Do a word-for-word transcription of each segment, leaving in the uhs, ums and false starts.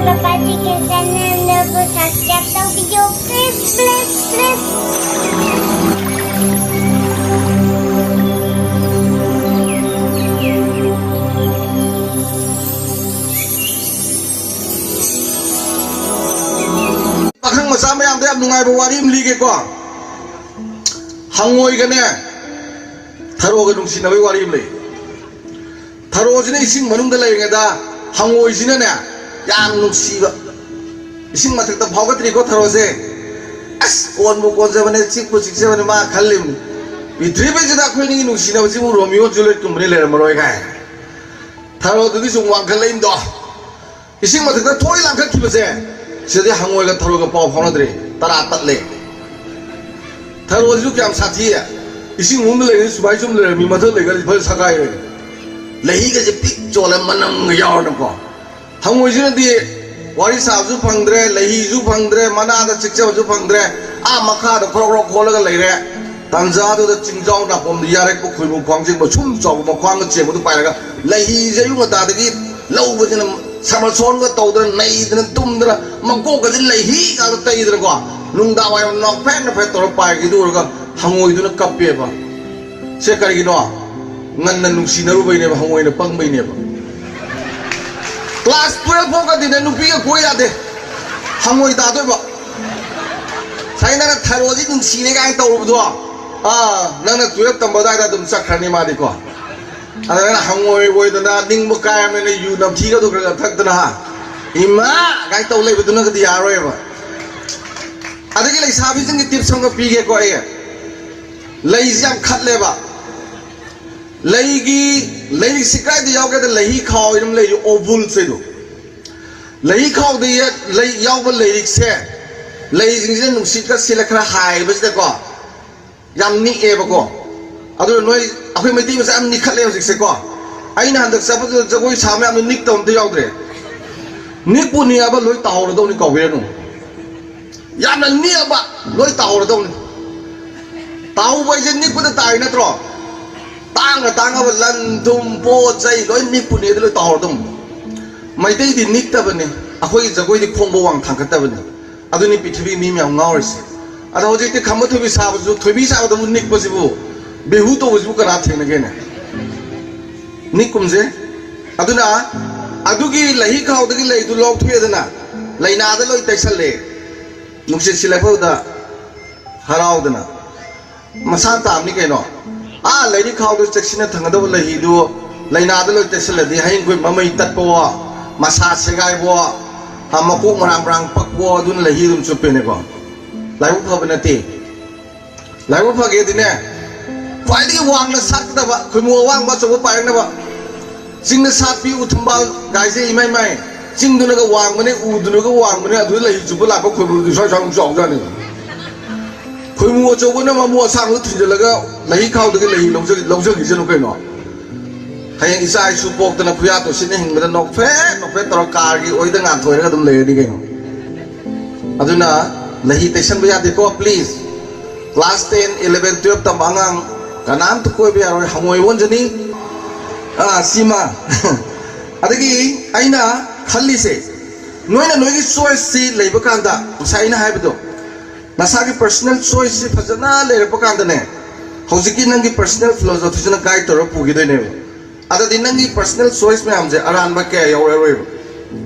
ꯄꯥꯄꯥꯖꯤꯒꯤ ꯆꯦꯅꯦꯜꯗꯨꯕꯨ subscribe ꯇꯧꯕꯤꯌꯣ, please, please, please. ꯄꯥꯈꯪ ꯃꯆꯥ ꯃꯌꯥꯝꯗ ꯌꯥꯝ ꯅꯨꯡꯉꯥꯏꯕ ꯋꯥꯔꯤ ꯑꯃ ꯂꯤꯒꯦꯀꯣ꯫ ꯍꯪꯉꯣꯏꯒꯅꯦ, ꯊꯔꯣꯒ ꯅꯨꯡꯁꯤꯅꯕꯒꯤ ꯋꯥꯔꯤ ꯑꯃ ꯂꯩ꯫ ꯊꯔꯣꯁꯤꯅ ꯏꯁꯤꯡ ꯃꯅꯨꯡꯗ ꯂꯩꯔꯤꯉꯩꯗ ꯍꯪꯉꯣꯏꯁꯤꯅꯅꯦ, ꯌꯥꯝ ꯅꯨꯡꯁꯤꯕ, ꯏꯁꯤꯡ ꯃꯊꯛꯇ ꯐꯥꯎꯒꯠꯇ꯭ꯔꯤꯀꯣ ꯊꯔꯣꯁꯦ, "ꯑꯁ, ꯀꯣꯟꯕꯨ ꯀꯣꯟꯖꯕꯅꯦ, ꯆꯤꯛꯄꯨ ꯆꯤꯛꯆꯕꯅꯦ" ꯃꯥ ꯈꯜꯂꯤꯕꯅꯤ꯫ ꯄ꯭ꯔꯤꯊꯤꯕꯤꯁꯤꯗ ꯑꯩꯈꯣꯏ ꯑꯅꯤꯒꯤ ꯅꯨꯡꯁꯤꯅꯕꯁꯤꯕꯨ ꯔꯣꯃꯤꯑꯣ ꯖꯨꯂꯤꯌꯦꯠꯀꯨꯝꯕꯅꯤ ꯂꯩꯔꯝꯃꯔꯣꯏ ꯀꯥꯏ꯫ ꯊꯔꯣꯗꯨꯒꯤ ꯁꯨꯝ ꯋꯥꯡꯈꯠꯂꯛꯏꯗꯣ꯫ ꯏꯁꯤꯡ ꯃꯊꯛꯇ ꯊꯣꯏ ꯂꯥꯡꯈꯠꯈꯤꯕꯁꯦ, ꯁꯤꯗꯗꯤ ꯍꯪꯉꯣꯏꯒ ꯊꯔꯣꯒ ꯄꯥꯎ ꯐꯥꯎꯅꯗ꯭ꯔꯦ, ꯇꯔꯥ ꯇꯠꯂꯦ꯫ ꯊꯔꯣꯁꯤꯁꯨ ꯀꯌꯥꯝ ꯁꯥꯊꯤ꯫ ꯏꯁꯤꯡ ꯃꯅꯨꯡꯗ ꯂꯩꯔꯤ ꯁꯨꯃꯥꯏ ꯁꯨꯝ ꯂꯩꯔꯝꯃꯤ, ꯃꯊꯛ ꯂꯩꯈ꯭ꯔꯗꯤ ꯐꯖꯅ ꯁꯛꯀꯥꯏꯔꯦ꯫ ꯂꯩꯍꯤꯒꯁꯦ ꯄꯤꯛ ꯆꯣꯜꯂꯦ, ꯃꯅꯝꯒ ꯌꯥꯎꯔꯅꯀꯣ꯫ ꯍꯪꯉꯣꯏꯁꯤꯅꯗꯤ ꯋꯥꯔꯤ ꯁꯥꯕꯁꯨ ꯐꯪꯗ꯭ꯔꯦ, ꯂꯩꯍꯤꯁꯨ ꯐꯪꯗ꯭ꯔꯦ, ꯃꯅꯥꯗ ꯆꯤꯛꯆꯕꯁꯨ ꯐꯪꯗ꯭ꯔꯦ꯫ ꯑꯥ ꯃꯈꯥꯗ ꯈ꯭ꯔꯣꯛ ꯈ꯭ꯔꯣꯛ ꯈꯣꯠꯂꯒ ꯂꯩꯔꯦ꯫ ꯇꯥꯟꯖꯥꯗꯨꯗ ꯆꯤꯡꯖꯥꯎ ꯅꯥꯄꯣꯝꯗ ꯌꯥꯔꯦꯛꯄ ꯈꯣꯏꯃꯨ ꯈ꯭ꯋꯥꯡꯖꯤꯟꯕ ꯁꯨꯝ ꯆꯥꯎꯕ ꯃꯈ꯭ꯋꯥꯡꯒ ꯆꯦꯟꯕꯗꯨ ꯄꯥꯏꯔꯒ ꯂꯩꯍꯤꯁꯦ ꯑꯌꯨꯛ ꯉꯟꯇꯥꯗꯒꯤ ꯂꯧꯕꯁꯤꯅ ꯁꯃꯔꯁꯣꯟꯒ ꯇꯧꯗꯅ ꯅꯩꯗꯅ ꯇꯨꯝꯗꯅ ꯃꯀꯣꯛꯀꯁꯦ ꯂꯩꯍꯤ ꯉꯥꯛꯇ ꯇꯩꯗꯅꯀꯣ, ꯅꯨꯡꯗꯥꯡ ꯋꯥꯏꯔꯝ ꯅꯣꯛꯐꯦꯠ ꯅꯣꯛꯐꯦꯠ ꯇꯧꯔ ꯄꯥꯏꯈꯤꯗꯨ ꯎꯔꯒ ꯍꯪꯉꯣꯏꯗꯨꯅ ꯀꯞꯄꯦꯕ꯫ ꯁꯦ ꯀꯔꯤꯒꯤꯅꯣ? ꯉꯟꯅ ꯅꯨꯡꯁꯤꯅꯔꯨꯕꯩꯅꯦꯕ, ꯍꯪꯉꯣꯏꯅ ꯄꯪꯕꯩꯅꯦꯕ꯫ ꯀ꯭ꯂꯥꯁ ꯇꯨꯌꯦꯜꯐ ꯐꯥꯎꯒꯗꯤꯅꯦ ꯅꯨꯄꯤꯒ ꯀꯣꯏ ꯌꯥꯗꯦ, ꯍꯪꯉꯣꯏ ꯇꯥꯗꯣꯏꯕ꯫ ꯉꯁꯥꯏ ꯅꯪꯅ ꯊꯔꯣꯁꯤ ꯅꯨꯡꯁꯤꯅꯦ ꯀꯥꯏꯅ ꯇꯧꯔꯨꯕꯗꯣ, ꯑꯥ, ꯅꯪꯅ ꯇꯨꯌꯦꯜꯐ ꯇꯝꯕ ꯑꯗꯨꯋꯥꯏꯗ ꯑꯗꯨꯝ ꯆꯠꯈ꯭ꯔꯅꯤ ꯃꯥꯗꯤꯀꯣ꯫ ꯑꯗ ꯅꯪꯅ ꯍꯪꯉꯣꯏ ꯑꯣꯏꯗꯅ ꯅꯤꯡꯕ ꯀꯥꯏꯔꯕꯅꯤꯅ ꯌꯨ ꯅꯝꯊꯤꯒꯗꯣ ꯈꯔ ꯈꯔ ꯊꯛꯇꯅ, ꯍꯥ, "ꯏꯃꯥ" ꯀꯥꯏꯅ ꯇꯧ ꯂꯩꯕꯗꯨꯅꯒꯗꯤ ꯌꯥꯔꯣꯏꯕ꯫ ꯑꯗꯒꯤ ꯂꯩꯁꯥꯕꯤꯁꯤꯡꯒꯤ ꯇꯤꯞꯁ ꯑꯃꯒ ꯄꯤꯒꯦꯀꯣ ꯑꯩ꯫ ꯂꯩꯁꯤ ꯌꯥꯝ ꯈꯠꯂꯦꯕ꯫ ꯂꯩꯒꯤ, ꯂꯩꯔꯤꯛꯁꯤ ꯀꯥꯏꯗ ꯌꯥꯎꯒꯦꯗ, ꯂꯩꯍꯤ ꯈꯥꯎ ꯍꯥꯏꯅ ꯑꯃ ꯂꯩꯔꯤ, ꯑꯣꯕꯨꯜꯁ ꯍꯥꯏꯗꯣ꯫ ꯂꯩꯍꯤ ꯈꯥꯎꯗ ꯌꯦ-, ꯂꯩ ꯌꯥꯎꯕ ꯂꯩꯔꯤꯛꯁꯦ, ꯂꯩꯁꯤꯡꯁꯤꯅ ꯅꯨꯡꯁꯤꯠꯀ ꯁꯤꯠꯂ ꯈꯔ ꯍꯥꯏꯕꯁꯤꯗꯀꯣ, ꯌꯥꯝ ꯅꯤꯛꯑꯦꯕꯀꯣ꯫ ꯑꯗꯨꯅ ꯅꯣꯏ, ꯑꯩꯈꯣꯏ ꯃꯩꯇꯩ ꯃꯆꯥ ꯌꯥꯝ ꯅꯤꯛꯈꯠꯂꯦ ꯍꯧꯖꯤꯛꯁꯦꯀꯣ꯫ ꯑꯩꯅ ꯍꯟꯗꯛ ꯆꯠꯄꯗꯨꯗ ꯖꯒꯣꯏ ꯁꯥꯕ ꯃꯌꯥꯝꯗꯣ ꯅꯤꯛꯇꯕ ꯑꯝꯇ ꯌꯥꯎꯗ꯭ꯔꯦ꯫ ꯅꯤꯛꯄꯨ ꯅꯤꯛꯑꯕ ꯂꯣꯏ ꯇꯥꯍꯧꯔꯗꯧꯅꯤ, ꯀꯥꯎꯕꯤꯔꯅꯨ꯫ ꯌꯥꯝꯅ ꯅꯤꯛꯑꯕ ꯂꯣꯏ ꯇꯥꯍꯧꯔꯗꯧꯅꯤ꯫ ꯇꯥꯍꯧꯕ ꯍꯥꯏꯁꯦ ꯅꯤꯛꯄꯗ ꯇꯥꯏ ꯅꯠꯇ꯭ꯔꯣ? ꯇꯥꯡꯅ ꯇꯥꯡꯉꯕ ꯂꯟ ꯊꯨꯝ ꯄꯣꯠ ꯆꯩ ꯂꯣꯏ ꯅꯤꯛꯄꯨꯅꯦ, ꯑꯗꯨ ꯂꯣꯏ ꯇꯧꯍꯧꯔꯗꯧꯅꯤ꯫ ꯃꯩꯇꯩꯗꯤ ꯅꯤꯛꯇꯕꯅꯤ꯫ ꯑꯩꯈꯣꯏꯒꯤ ꯖꯒꯣꯏꯗꯤ ꯈꯣꯡꯕ ꯋꯥꯡ ꯊꯥꯡꯒꯠꯇꯕꯅꯤ꯫ ꯑꯗꯨꯅꯤ ꯄ꯭ꯔꯤꯊꯤꯕꯤ ꯃꯤ ꯃꯌꯥꯝ ꯉꯥꯎꯔꯤꯁꯦ꯫ ꯑꯗꯣ ꯍꯧꯖꯤꯛꯇꯤ ꯈꯝꯕ ꯊꯣꯏꯕꯤ ꯁꯥꯕꯁꯨ, ꯊꯣꯏꯕꯤ ꯁꯥꯕꯗꯕꯨ ꯅꯤꯛꯄꯁꯤꯕꯨ, ꯕꯤꯍꯨ ꯇꯧꯕꯁꯤꯕꯨ ꯀꯅꯥ ꯊꯦꯡꯅꯒꯦꯅꯦ? ꯅꯤꯛꯀꯨꯝꯁꯦ꯫ ꯑꯗꯨꯅ ꯑꯗꯨꯒꯤ ꯂꯩꯍꯤ ꯈꯥꯎꯗꯒꯤ ꯂꯩꯗꯨ ꯂꯧꯊꯣꯛꯑꯦꯗꯅ, ꯂꯩꯅꯥꯗ ꯂꯣꯏ ꯇꯩꯁꯜꯂꯦ꯫ ꯅꯨꯡꯁꯤꯠ ꯁꯤꯜꯂꯛꯄꯗꯨꯗ ꯍꯔꯥꯎꯗꯅ꯫ ꯃꯁꯥ ꯇꯥꯕꯅꯤ ꯀꯩꯅꯣ꯫ ꯑꯥ ꯂꯩꯔꯤ ꯈꯥꯎꯗ ꯆꯦꯛꯁꯤꯟꯅ ꯊꯝꯒꯗꯕ ꯂꯩꯍꯤꯗꯨ ꯂꯩꯅꯥꯗ ꯂꯣꯏ ꯇꯩꯁꯜꯂꯗꯤ, ꯍꯌꯦꯡ ꯑꯩꯈꯣꯏ ꯃꯃꯩ ꯇꯠꯄꯋꯣ, ꯃꯁꯥ ꯁꯦꯒꯥꯏꯕꯋꯣ, ꯑꯥ, ꯃꯀꯣꯛ ꯃꯔꯥꯡ ꯃꯔꯥꯡ ꯄꯛꯄꯋꯣ, ꯑꯗꯨꯅ ꯂꯩꯍꯤ ꯑꯗꯨꯝ ꯆꯨꯞꯄꯦꯅꯦꯀꯣ꯫ ꯂꯥꯏꯕꯛ ꯐꯕ ꯅꯠꯇꯦ꯫ ꯂꯥꯏꯕꯛ ꯐꯒꯦꯗꯤꯅꯦ, ꯈ꯭ꯋꯥꯏꯗꯒꯤ ꯋꯥꯡꯅ ꯁꯥꯠꯀꯗꯕ ꯈꯣꯏꯃꯨ ꯑꯋꯥꯡꯕ ꯑꯆꯧꯕ ꯄꯥꯏꯔꯛꯅꯕ꯫ ꯆꯤꯡꯗ ꯁꯥꯠꯄꯤ ꯎ ꯊꯝꯕꯥꯜ ꯀꯥꯏꯁꯦ ꯏꯃꯥꯏ ꯃꯥꯏ꯫ ꯆꯤꯡꯗꯨꯅꯒ ꯋꯥꯡꯕꯅꯦ, ꯎꯗꯨꯅꯒ ꯋꯥꯡꯕꯅꯦ, ꯑꯗꯨꯗ ꯂꯩ ꯆꯨꯞꯄ ꯂꯥꯛꯄ ꯈꯣꯏꯃꯨꯗꯨ ꯁ꯭ꯋꯥꯏ ꯁ꯭ꯋꯥꯏ ꯑꯃꯨꯛ ꯆꯥꯎꯖꯥꯠꯅꯤ꯫ ꯈꯣꯏꯃꯨ ꯑꯆꯧꯕꯅ ꯃꯃꯨ ꯑꯁꯥꯡꯕꯗ ꯊꯤꯟꯖꯤꯜꯂꯒ ꯂꯩꯍꯤ ꯈꯥꯎꯗꯒꯤ ꯂꯩꯍꯤ ꯂꯧꯖ-, ꯂꯧꯖꯈꯤꯁꯅꯨ ꯀꯩꯅꯣ꯫ ꯍꯌꯦꯡ ꯏꯆꯥ ꯏꯁꯨ ꯄꯣꯛꯇꯅ ꯈꯨꯌꯥ ꯇꯣꯁꯤꯟꯅ ꯍꯤꯡꯕꯗ ꯅꯣꯛꯐꯦꯠ ꯅꯣꯛꯐꯦꯠ ꯇꯧꯔ ꯀꯥꯔꯒꯤ ꯑꯣꯏꯗ ꯉꯥꯟꯊꯣꯏꯔꯒ ꯑꯗꯨꯝ ꯂꯩꯔꯅꯤ ꯀꯩꯅꯣ꯫ ꯑꯗꯨꯅ ꯂꯩꯍꯤ ꯇꯩꯁꯟꯕ ꯌꯥꯗꯦꯀꯣ, please꯫ Class ten, eleven, twelve ꯇꯝꯕ ꯑꯉꯥꯡ ꯀꯅꯥꯝꯇ ꯀꯣꯏꯕ ꯌꯥꯔꯣꯏ, ꯍꯪꯉꯣꯏ ꯑꯣꯟꯖꯅꯤ꯫ ꯑꯥ, ꯁꯤꯃ꯫ ꯑꯗꯒꯤ ꯑꯩꯅ ꯈꯜꯂꯤꯁꯦ, ꯅꯣꯏꯅ ꯅꯣꯏꯒꯤ choice ꯁꯤ ꯂꯩꯕ ꯀꯥꯟꯗ, ꯉꯁꯥꯏ ꯑꯩꯅ ꯍꯥꯏꯕꯗꯣ, ꯅꯁꯥꯒꯤ personal choice ꯁꯤ ꯐꯖꯅ ꯂꯩꯔꯛꯄ ꯀꯥꯟꯗꯅꯦ, ꯍꯧꯖꯤꯛꯀꯤ ꯅꯪꯒꯤ personal philosophy ꯁꯤꯅ guide ꯇꯧꯔꯒ ꯄꯨꯈꯤꯗꯣꯏꯅꯦꯕ꯫ ꯑꯗꯨꯗꯤ ꯅꯪꯒꯤ personal choice ꯃꯌꯥꯝꯁꯦ ꯑꯔꯥꯟꯕ ꯀꯌꯥ ꯌꯥꯎꯔꯛꯑꯔꯣꯏꯕ꯫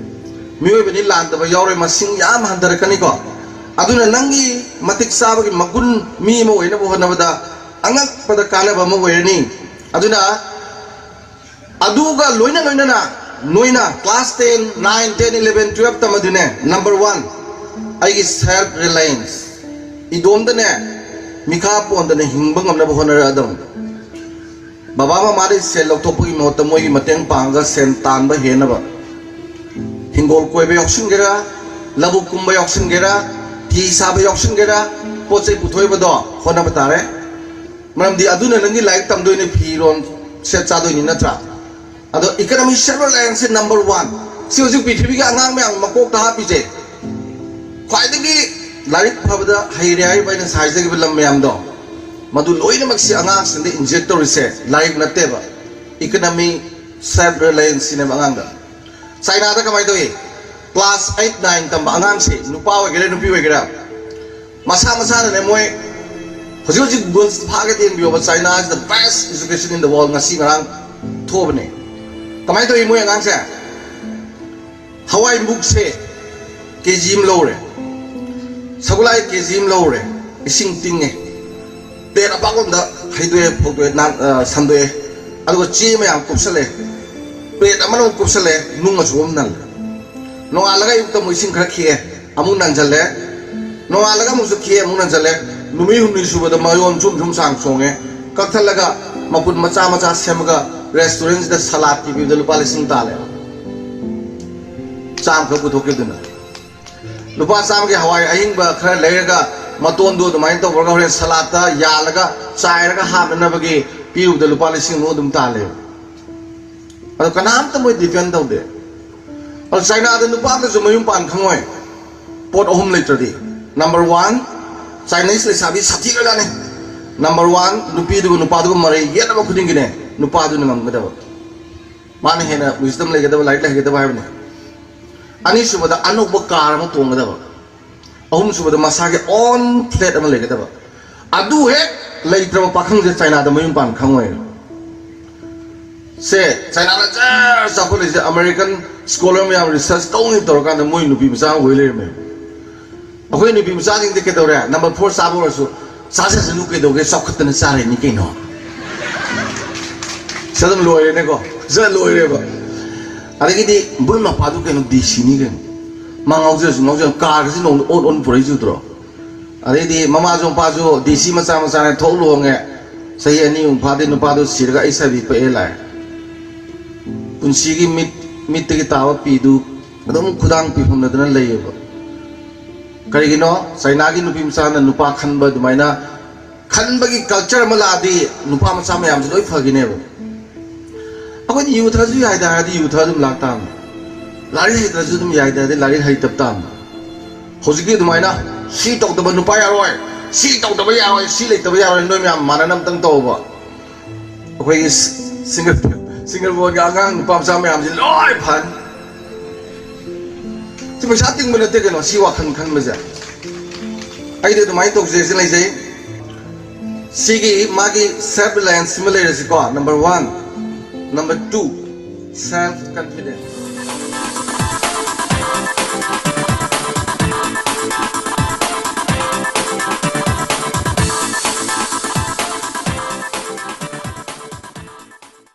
ꯃꯤꯑꯣꯏꯕꯅꯤ, ꯂꯥꯟꯗꯕ ꯌꯥꯎꯔꯣꯏ, ꯃꯁꯤꯡ ꯌꯥꯝ ꯍꯟꯊꯔꯛꯀꯅꯤꯀꯣ꯫ ꯑꯗꯨꯅ ꯅꯪꯒꯤ ꯃꯇꯤꯛ ꯆꯥꯕꯒꯤ ꯃꯒꯨꯟ ꯃꯤ ꯑꯃ ꯑꯣꯏꯅꯕ ꯍꯣꯠꯅꯕꯗ ꯑꯉꯛꯄꯗ ꯀꯥꯟꯅꯕ ꯑꯃ ꯑꯣꯏꯔꯅꯤ꯫ ꯑꯗꯨꯅ ꯑꯗꯨꯒ ꯂꯣꯏꯅ ꯂꯣꯏꯅꯅ ꯅꯣꯏꯅ class ten, nine, ten, eleven, twelve ꯇꯝꯃꯗꯤꯅꯦ, number one, ꯑꯩꯒꯤ self reliance, ꯏꯗꯣꯝꯗꯅꯦ ꯃꯤꯈꯥ ꯄꯣꯟꯗꯅ ꯍꯤꯡꯕ ꯉꯝꯅꯕ ꯍꯣꯠꯅꯔꯛꯑꯗꯧꯅꯤ꯫ ꯕꯕꯥ ꯃꯃꯥꯗꯒꯤ ꯁꯦꯜ ꯂꯧꯊꯣꯛꯄꯒꯤ ꯃꯍꯨꯠꯇ ꯃꯣꯏꯒꯤ ꯃꯇꯦꯡ ꯄꯥꯡꯉꯒ ꯁꯦꯜ ꯇꯥꯟꯕ ꯍꯦꯟꯅꯕ, ꯍꯤꯡꯒꯣꯜ ꯀꯣꯏꯕ ꯌꯥꯎꯁꯤꯟꯒꯦꯔꯥ, ꯂꯧꯕꯨꯛ ꯀꯨꯝꯕ ꯌꯥꯎꯁꯤꯟꯒꯦꯔꯥ, ꯐꯤ ꯁꯥꯕ ꯌꯥꯎꯁꯤꯟꯒꯦꯔꯥ, ꯄꯣꯠ ꯆꯩ ꯄꯨꯊꯣꯛꯏꯕꯗꯣ ꯍꯣꯠꯅꯕ ꯇꯥꯔꯦ꯫ ꯃꯔꯝꯗꯤ ꯑꯗꯨꯅ ꯅꯪꯒꯤ ꯂꯥꯏꯔꯤꯛ ꯇꯝꯗꯣꯏꯅꯤ, ꯐꯤꯔꯣꯜ ꯁꯦꯠ ꯆꯥꯗꯣꯏꯅꯤ, ꯅꯠꯇ꯭ꯔꯥ? ꯑꯗꯣ economic self reliance ꯁꯦ number one꯫ ꯁꯤ ꯍꯧꯖꯤꯛ ꯄ꯭ꯔꯤꯊꯤꯕꯤꯒꯤ ꯑꯉꯥꯡ ꯃꯌꯥꯝ ꯃꯀꯣꯛꯇ ꯍꯥꯞꯄꯤꯁꯦ꯫ ꯈ꯭ꯋꯥꯏꯗꯒꯤ ꯂꯥꯏꯔꯤꯛ ꯐꯕꯗ ꯍꯩꯔꯦ ꯍꯥꯏꯔꯤꯕ ꯑꯩꯅ ꯉꯁꯥꯏ ꯍꯥꯏꯖꯈꯤꯕ ꯂꯝ ꯃꯌꯥꯝꯗꯣ, ꯃꯗꯨ ꯂꯣꯏꯅꯃꯛꯁꯤ ꯑꯉꯥꯡꯁꯤꯡꯗ ꯏꯟꯖꯦꯛ ꯇꯧꯔꯤꯁꯦ ꯂꯥꯏꯔꯤꯛ ꯅꯠꯇꯦꯕ, ꯏꯀꯅꯃꯤ, ꯁꯦꯜꯐ ꯔꯤꯂꯥꯌꯦꯟꯁꯁꯤꯅꯦꯕ ꯑꯉꯥꯡꯗ꯫ ꯆꯥꯏꯅꯥꯗ ꯀꯃꯥꯏꯅ ꯇꯧꯏ? ꯀ꯭ꯂꯥꯁ ꯑꯩꯠ ꯅꯥꯏꯟ ꯇꯝꯕ ꯑꯉꯥꯡꯁꯤ, ꯅꯨꯄꯥ ꯑꯣꯏꯒꯦꯔꯥ ꯅꯨꯄꯤ ꯑꯣꯏꯒꯦꯔꯥ, ꯃꯁꯥ ꯃꯁꯥꯅꯅꯦ ꯃꯣꯏ ꯍꯧꯖꯤꯛ ꯍꯧꯖꯤꯛ ꯒꯨꯒꯜꯁ ꯐꯥꯒꯦ ꯌꯦꯡꯕꯤꯌꯣꯕ, China is the best education in the world ꯉꯁꯤ ꯉꯔꯥꯡ ꯊꯣꯛꯑꯕꯅꯦ꯫ ꯀꯃꯥꯏꯅ ꯇꯧꯏ ꯃꯣꯏ ꯑꯉꯥꯡꯁꯦ? ꯍꯋꯥꯏ ꯃꯨꯛꯁꯦ ꯀꯦ ꯖꯤ ꯑꯃ ꯂꯧꯔꯦ, ꯁꯒꯣꯜꯍꯋꯥꯏ ꯀꯦ ꯖꯤ ꯑꯃ ꯂꯧꯔꯦ, ꯏꯁꯤꯡ ꯇꯤꯡꯉꯦ, ꯄ꯭ꯂꯦꯠ ꯑꯄꯥꯛꯄ ꯑꯃꯗ ꯍꯩꯗꯣꯛꯑꯦ, ꯐꯧꯗꯣꯛꯑꯦ, ꯅꯥꯟ-, ꯑ, ꯁꯟꯗꯣꯛꯑꯦ, ꯑꯗꯨꯒ ꯆꯦ ꯃꯌꯥꯝ ꯀꯨꯞꯁꯜꯂꯦ, ꯄ꯭ꯂꯦꯠ ꯑꯃꯅ ꯑꯃꯨꯛ ꯀꯨꯞꯁꯜꯂꯦ, ꯅꯨꯡ ꯑꯆꯧꯕ ꯑꯃ ꯅꯜꯂꯦ꯫ ꯅꯣꯡꯉꯥꯜꯂꯒ ꯑꯌꯨꯛꯇ ꯑꯃꯨꯛ ꯏꯁꯤꯡ ꯈꯔ ꯈꯤꯛꯑꯦ, ꯑꯃꯨꯛ ꯅꯟꯖꯜꯂꯦ, ꯅꯣꯡꯉꯥꯜꯂꯒ ꯑꯃꯨꯛꯁꯨ ꯈꯤꯛꯑꯦ, ꯑꯃꯨꯛ ꯅꯟꯖꯜꯂꯦ꯫ ꯅꯨꯃꯤꯠ ꯍꯨꯝꯅꯤ ꯁꯨꯕꯗ ꯃꯌꯣꯟ ꯁꯨꯝ ꯁꯨꯝ ꯁꯥꯡ ꯆꯣꯡꯉꯦ, ꯀꯛꯊꯠꯂꯒ ꯃꯄꯨꯟ ꯃꯆꯥ ꯃꯆꯥ ꯁꯦꯝꯃꯒ ꯔꯦꯁꯇꯨꯔꯦꯟꯁꯤꯗ ꯁꯂꯥꯗꯀꯤ ꯄꯤꯕꯗ ꯂꯨꯄꯥ ꯂꯤꯁꯤꯡ ꯇꯥꯜꯂꯦ꯫ ꯆꯥꯝꯃꯈꯛ ꯄꯨꯊꯣꯛꯈꯤꯕꯗꯨꯅ꯫ ꯂꯨꯄꯥ ꯆꯥꯝꯃꯒꯤ ꯍꯋꯥꯏ ꯑꯍꯤꯡꯕ ꯈꯔ ꯂꯩꯔꯒ ꯃꯇꯣꯟꯗꯨ ꯑꯗꯨꯃꯥꯏꯅ ꯇꯧꯔꯒ ꯍꯣꯔꯦꯟ ꯁꯂꯥꯗꯇ ꯌꯥꯜꯂꯒ ꯆꯥꯏꯔꯒ ꯍꯥꯞꯅꯅꯕꯒꯤ ꯄꯤꯔꯨꯕꯗ ꯂꯨꯄꯥ ꯂꯤꯁꯤꯡ ꯑꯃ ꯑꯗꯨꯝ ꯇꯥꯜꯂꯦꯕ꯫ ꯑꯗꯣ ꯀꯅꯥꯝꯇ ꯃꯣꯏ ꯗꯤꯄꯦꯟ ꯇꯧꯗꯦ꯫ ꯑꯗꯣ ꯆꯥꯏꯅꯥꯗ ꯅꯨꯄꯥ ꯑꯃꯇꯁꯨ ꯃꯌꯨꯝ ꯄꯥꯟ ꯈꯪꯉꯣꯏ꯫ ꯄꯣꯠ ꯑꯍꯨꯝ ꯂꯩꯇ꯭ꯔꯗꯤ꯫ ꯅꯝꯕꯔ ꯋꯥꯟ, ꯆꯥꯏꯅꯤꯁ ꯂꯩꯁꯥꯕꯤ ꯁꯥꯊꯤꯈ꯭ꯔꯖꯥꯠꯅꯤ꯫ ꯅꯝꯕꯔ ꯋꯥꯟ, ꯅꯨꯄꯤꯗꯨꯒ ꯅꯨꯄꯥꯗꯨꯒ ꯃꯔꯩ ꯌꯦꯠꯅꯕ ꯈꯨꯗꯤꯡꯒꯤꯅꯦ, ꯅꯨꯄꯥꯗꯨꯅ ꯉꯝꯒꯗꯕ꯫ ꯃꯥꯅ ꯍꯦꯟꯅ ꯋꯤꯁꯗꯝ ꯂꯩꯒꯗꯕ, ꯂꯥꯏꯔꯤꯛ ꯂꯩꯒꯗꯕ ꯍꯥꯏꯕꯅꯤ꯫ ꯑꯅꯤꯁꯨꯕꯗ, ꯑꯅꯧꯕ ꯀꯥꯔ ꯑꯃ ꯇꯣꯡꯒꯗꯕ꯫ ꯑꯍꯨꯝꯁꯨꯕꯗ, ꯃꯁꯥꯒꯤ ꯑꯣꯟ ꯐ꯭ꯂꯦꯠ ꯑꯃ ꯂꯩꯒꯗꯕ꯫ ꯑꯗꯨ ꯍꯦꯛ ꯂꯩꯇ꯭ꯔꯕ ꯄꯥꯈꯪꯁꯦ ꯆꯥꯏꯅꯥꯗ ꯃꯌꯨꯝ ꯄꯥꯟ ꯈꯪꯉꯣꯏ꯫ ꯁꯦ, ꯆꯥꯏꯅꯥꯅ ꯖꯔ ꯆꯥꯎꯈꯠꯂꯤꯁꯦ, ꯑꯃꯦꯔꯤꯀꯟ ꯁ꯭ꯀꯣꯂꯔ ꯃꯌꯥꯝ ꯔꯤꯁꯔꯆ ꯇꯧꯅꯤ ꯇꯧꯔꯀꯥꯟꯗ ꯃꯣꯏ ꯅꯨꯄꯤ ꯃꯆꯥ ꯑꯣꯏ ꯂꯩꯔꯝꯃꯦ꯫ ꯑꯩꯈꯣꯏ ꯅꯨꯄꯤ ꯃꯆꯥꯁꯤꯡꯗꯤ ꯀꯩꯗꯧꯔꯦ? ꯅꯝꯕꯔ ꯐꯣꯔ ꯆꯥꯕ ꯑꯣꯏꯔꯁꯨ ꯆꯥꯖꯁꯅꯨ, ꯀꯩꯗꯧꯒꯦ, ꯆꯥꯎꯈꯠꯇꯅ ꯆꯥꯔꯤꯅꯤ ꯀꯩꯅꯣ꯫ ꯁꯤ ꯑꯗꯨꯝ ꯂꯣꯏꯔꯦꯅꯦꯀꯣ, ꯁꯤꯗ ꯂꯣꯏꯔꯦꯕ꯫ ꯑꯗꯒꯤꯗꯤ ꯃꯣꯏ ꯃꯄꯥꯗꯨ ꯀꯩꯅꯣ, ꯗꯤ ꯁꯤꯅꯤ ꯀꯩꯅꯣ꯫ ꯃꯥ ꯉꯥꯎꯖꯔꯁꯨ ꯉꯥꯎꯖꯔ, ꯀꯥꯔꯒꯁꯤ ꯅꯣꯡꯗ ꯑꯣꯟ ꯑꯣꯟ ꯄꯨꯔꯛꯏꯁꯨ ꯎꯗ꯭ꯔꯣ? ꯑꯗꯩꯗꯤ ꯃꯃꯥꯁꯨ ꯃꯄꯥꯁꯨ ꯗꯤ ꯁꯤ ꯃꯆꯥ ꯃꯆꯥꯅꯦ, ꯊꯣꯛ ꯂꯨꯍꯣꯡꯉꯦ꯫ ꯆꯍꯤ ꯑꯅꯤꯃꯨꯛ ꯐꯥꯗꯦ, ꯅꯨꯄꯥꯗꯨ ꯁꯤꯔꯒ ꯑꯩꯁ ꯑꯥꯏ ꯚꯤ ꯄꯛꯑꯦ ꯂꯥꯛꯑꯦ꯫ ꯄꯨꯟꯁꯤꯒꯤ ꯃꯤꯠ, ꯃꯤꯠꯇꯒꯤ ꯇꯥꯕ ꯄꯤꯗꯨ ꯑꯗꯨꯝ ꯈꯨꯗꯥꯡ ꯄꯤꯐꯝꯅꯗꯅ ꯂꯩꯌꯦꯕ꯫ ꯀꯔꯤꯒꯤꯅꯣ? ꯆꯥꯏꯅꯥꯒꯤ ꯅꯨꯄꯤ ꯃꯆꯥꯅ ꯅꯨꯄꯥ ꯈꯟꯕ ꯑꯗꯨꯃꯥꯏꯅ ꯈꯟꯕꯒꯤ ꯀꯜꯆꯔ ꯑꯃ ꯂꯥꯛꯑꯗꯤ ꯅꯨꯄꯥ ꯃꯆꯥ ꯃꯌꯥꯝꯁꯦ ꯂꯣꯏ ꯐꯈꯤꯅꯦꯕ꯫ ꯑꯩꯈꯣꯏꯗꯤ ꯌꯨ ꯊꯛꯑꯁꯨ ꯌꯥꯏꯗ ꯍꯥꯏꯔꯗꯤ ꯌꯨ ꯊꯛꯑ ꯑꯗꯨꯝ ꯂꯥꯛ ꯇꯥꯕꯅꯤ꯫ ꯂꯥꯏꯔꯤꯛ ꯍꯩꯇ꯭ꯔꯁꯨ ꯑꯗꯨꯝ ꯌꯥꯏꯗ ꯍꯥꯏꯔꯗꯤ ꯂꯥꯏꯔꯤꯛ ꯍꯩꯇꯕ ꯇꯥꯕꯅꯤ꯫ ꯍꯧꯖꯤꯛꯀꯤ ꯑꯗꯨꯃꯥꯏꯅ ꯁꯤ ꯇꯧꯗꯕ ꯅꯨꯄꯥ ꯌꯥꯔꯣꯏ, ꯁꯤ ꯇꯧꯗꯕ ꯌꯥꯔꯣꯏ, ꯁꯤ ꯂꯩꯇꯕ ꯌꯥꯔꯣꯏ, ꯅꯣꯏ ꯃꯌꯥꯝ ꯃꯥꯟꯅꯅ ꯑꯝꯇꯪ ꯇꯧꯕ꯫ ꯑꯩꯈꯣꯏꯒꯤ ꯁꯤꯡꯒꯜ ꯁꯤꯡꯒꯜ ꯕꯣꯟꯒꯤ ꯑꯉꯥꯡ ꯅꯨꯄꯥ ꯃꯆꯥ ꯃꯌꯥꯝꯁꯤ ꯂꯣꯏ ꯐꯅꯤ꯫ ꯁꯤ ꯄꯩꯁꯥ ꯇꯤꯡꯕ ꯅꯠꯇꯦ ꯀꯩꯅꯣ, ꯁꯤ ꯋꯥꯈꯜ ꯈꯟꯕꯁꯦ꯫ ꯑꯩꯗꯤ ꯑꯗꯨꯃꯥꯏꯅ ꯇꯧꯖꯩꯁꯦ ꯂꯩꯖꯩ꯫ ꯁꯤꯒꯤ ꯃꯥꯒꯤ self reliance ꯁꯤꯃ ꯂꯩꯔꯁꯤꯀꯣ, number one, number two, self confidence꯫